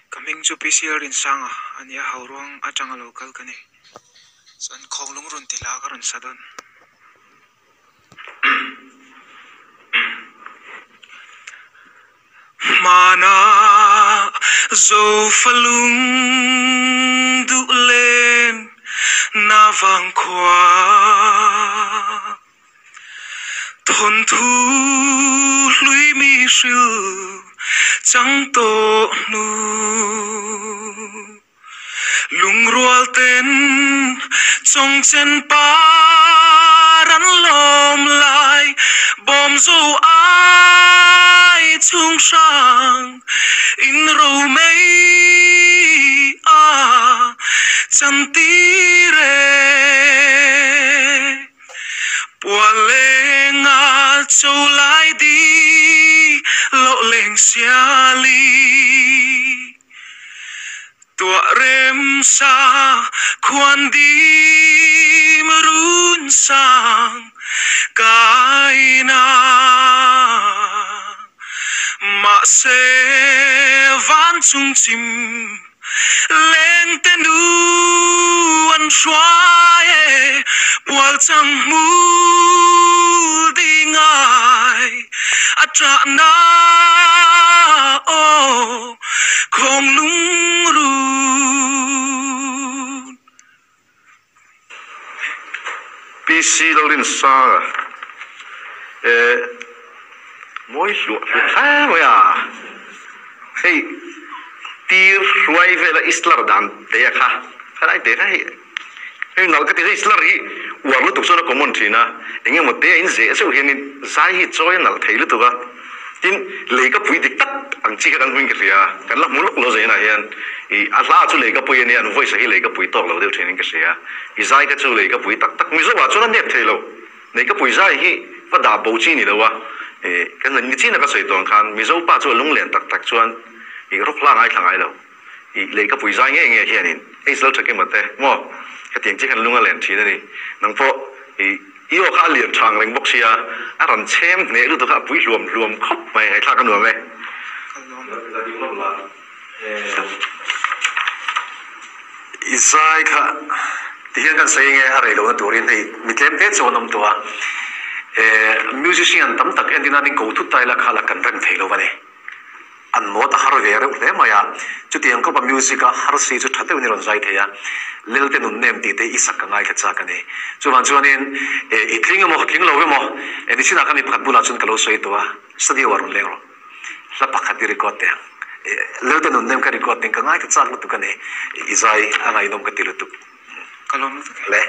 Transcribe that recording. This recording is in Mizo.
Ka hming chu PC Rinsanga a nia, Hauruang atanga lo kal ka ni. Chuan Khawnglung rawn ti hla ka rawn sa dawn. Hmana Zofa lung duh len na vang khua. Thawnthu hlui mi hrilh chang tawh hnu. Lungrual ten chawngchen par an lawm lai, bawm zo ai chhung hrang in ro mei a chantir e. Puan leng a cho lai di loh leng siali. Tuah rem sa khuan dim run sang kai na. Mahse vancung chim Lengte nu an hruai e, pual chang hmu ding ai a ṭah na aw khawng lungrun. PC Lalrinsanga e mawi hluah hluah hle mai a, hei tir hruai vela islar dan te a kha khalai te kha hei hei nalh ka ti hei islar hi uar lutuk chuan a common thin a eng emaw te a in zeh zeuh hianin zai hi chawi a nalh thei lutuk a tin lei ka pui dik tak ang chi kha kan hmuin ka hria a kan la hmu lawk lo zainah hian ih a hla chu lei ka pui a nia an voice ah hi lei ka pui tawk lo deuh thin in ka hria i zai kha chu lei ka pui tak tak Mizo ah chuan a nep thei lo lei ka pui zai hi va dah bo chi ni lo a ih kan ni chin a ka sawi tawh ang khan Mizo pa chu a lunglen tak tak chuan ih rawk hla ngaithla ngai lo ih lei ka pui zai ngei ngei hianin hei zal tha kima te maw hetiang chi khan lung a len thin a ni nang pawh ih I aw kha a lian thang reng bawk sia, a rawn chhem hneh lutuk kha a pui hluam hluam khawp mai, ngaihthlak a nuam e. I zai kha ti hian kan sawi nge a rei lohna turin hei mi tlem te chu an awm tawh a, musician tam tak entin an inko thut ta ila kha la kan rem thei lo a ni. An nawt a har ve reuh hle mai a, chutiang khawpa music a har si chu tha deuhin i rawn zai thei a, Lelte nun nem tih te i sak ka ngaithla chak a ni. Chuvang chuanin i tling emaw tling lo emaw nichinah khan mi pakhat bulah chuan ka lo sawi tawh a, studio ah rawn leng rawh, hla pakhat i record teh ang, Lelte nun nem ka record teh ang ka ngaithla chak lutuk a ni, i zai a ngaihnawm ka ti lutuk. Ka lawm lutuk e. Le.